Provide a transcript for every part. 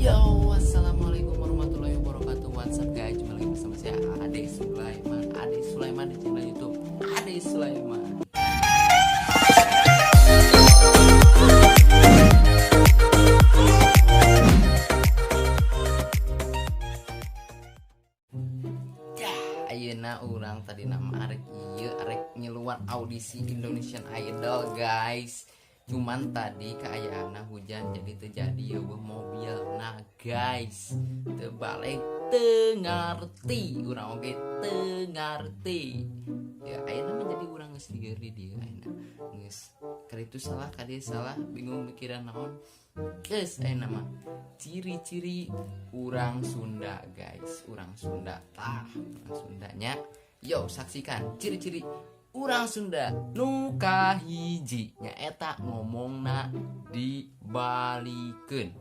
Yo, assalamualaikum warahmatullahi wabarakatuh. What's up guys, jumpa lagi bersama saya Ade Sulaiman, Ade Sulaiman di channel YouTube Ade Sulaiman. Ya, ayeuna urang tadi nama arek ieu arek ngiluan audisi Indonesian Idol, guys. Cuman tadi kaayana hujan, jadi terjadi ya mobil. Nah guys, terbalik, teu ngarti urang oge, teu ngarti ya. Ayeuna mah jadi urang geus lieur di dieu. Ayeuna geus kaditu salah, kadieu salah, bingung mikiran naon. Geus, ayeuna mah ciri-ciri urang Sunda, guys, urang Sunda. Tah, urang Sundanya, yo saksikan ciri-ciri urang Sunda. Nu kahiji nyaeta ngomongna dibalikeun.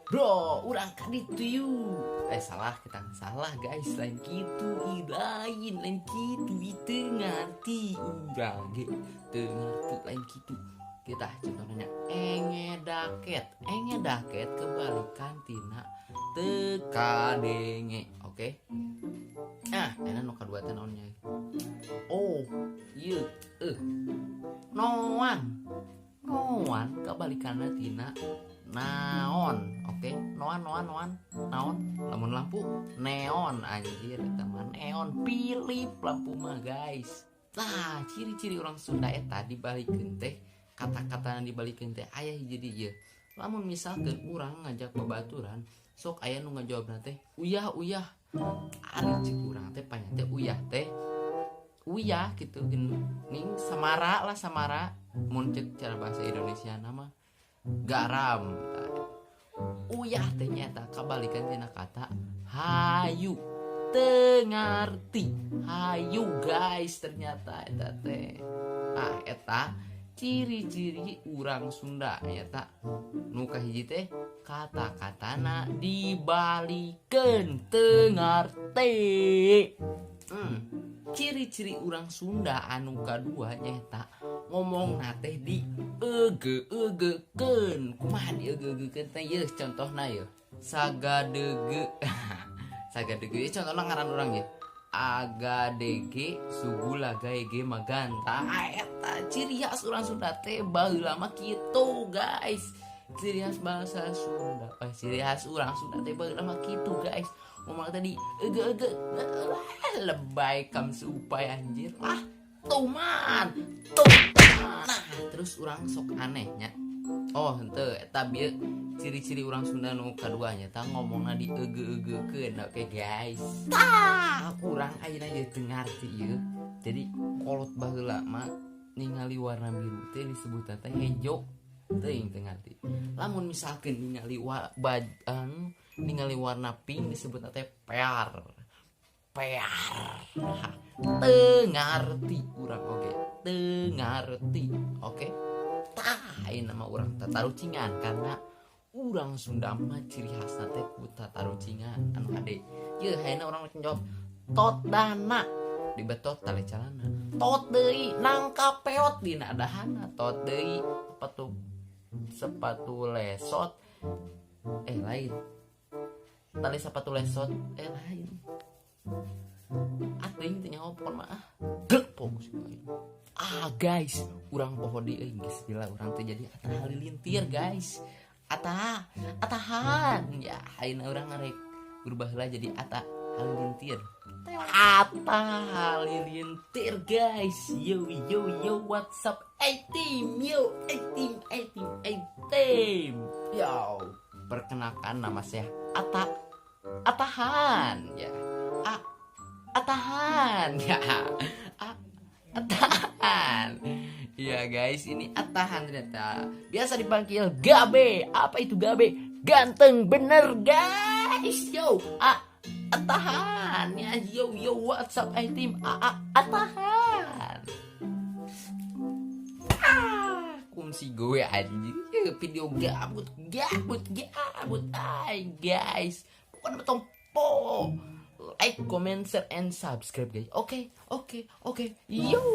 Bro, urang kaditu yuk. Eh, salah, kita salah guys, lain kitu ih, lain lain kitu itu ngerti urang ge teu ngerti, lain kitu. Kita contohnya engedaket, engedaket kebalikan tina teu kadenge, oke. Ah, enak. Nu kadua teh naonnya? Oh iya, noan, noan kebalikannya tina naon, oke. Noan, noan, noan, naon. Lamun lampu neon, anjir, eta mah neon pilip lampu mah, guys. Nah, ciri-ciri orang Sunda eta dibalikeun teh, kata-kata dibalikeun teh aya hiji di ieu. Lamun misalkan urang ngajak babaturan, sok aya nu ngajawabna teh uyah uyah. Ari cek urang teh panya teh uyah teh uyah gitu ning samara lah, samara mun cek cara bahasa Indonesia nama garam. Uyah teh nyata kabalikan tina kata hayu. Teu ngarti hayu guys, ternyata eta teh. Ah, eta ciri-ciri urang Sunda nyata nu kahiji teh kata-katana dibalikeun, teu ngarti. Ciri-ciri urang Sunda anu kadua nyata ngomong teh di ege egekeun. Kumaha di ege egekeun teh? Yeuh, contohna yeuh, sagadege, sagadege ya, contohna ngaran urang ya, agadege sugulagae ge magan. Tah, eta ciri khas urang Sunda teh baheula mah kitu, guys. Ciri khas bahasa Sunda, eh, ciri khas urang Sunda teh baheula mah kitu, guys. Ngomong tadi ege ege, lebay kam supaya anjir. Ah, tuman tuh. Nah, terus urang sok anehnya. Oh, henteu, eta bieu ciri-ciri urang Sunda nu kadua nya tah ngomongna di ege-egekeun, oke guys. Tah, urang ayeuna ieu teu ngarti ieu. Jadi kolot baheula mah ningali warna biru teh disebut teh hejo, teuing teu ngarti. Lamun misalkeun ningali wa, baj, anu, ningali warna pink disebut teh pear, pear. Teu ngarti urang oge, teu ngarti, oke. Tah, ayeuna mah urang tatarucingan karena urang Sunda mah ciri khasna teh ku tatarucingan anu hade. Yeuh, ayeuna urang jawab tot dana dibetot tali calana, tot deui nangka peot dina dahana, tot deui sepatu sepatu lesot, eh lain, tali sepatu lesot, eh lain, atuh teu nyaho pokona mah. Ah, fokus. Ah guys, urang poho di euy, geus gila urang teh jadi Atta Halilintir, guys. Atta Atahan ya, ayeuna urang ngarek berubah lah jadi Atta Halilintir, Atta Halilintir, guys. Yo yo yo, what's up A team, yo A team, A team, A team. Yo, perkenalkan, nama saya Atta Atahan ya, A Atahan ya, A Atahan ya guys. Ini Atahan ternyata biasa dipanggil Gabe. Apa itu Gabe? Ganteng bener, guys. Yo, A Atahan ya. Yo yo, what's up A team, A A Atahan. Ah, kungsi gue anjir. Video gabut gabut gabut. Ay guys, pokoknya betul po like, comment, share, and subscribe, guys. Oke, oke, oke, yo.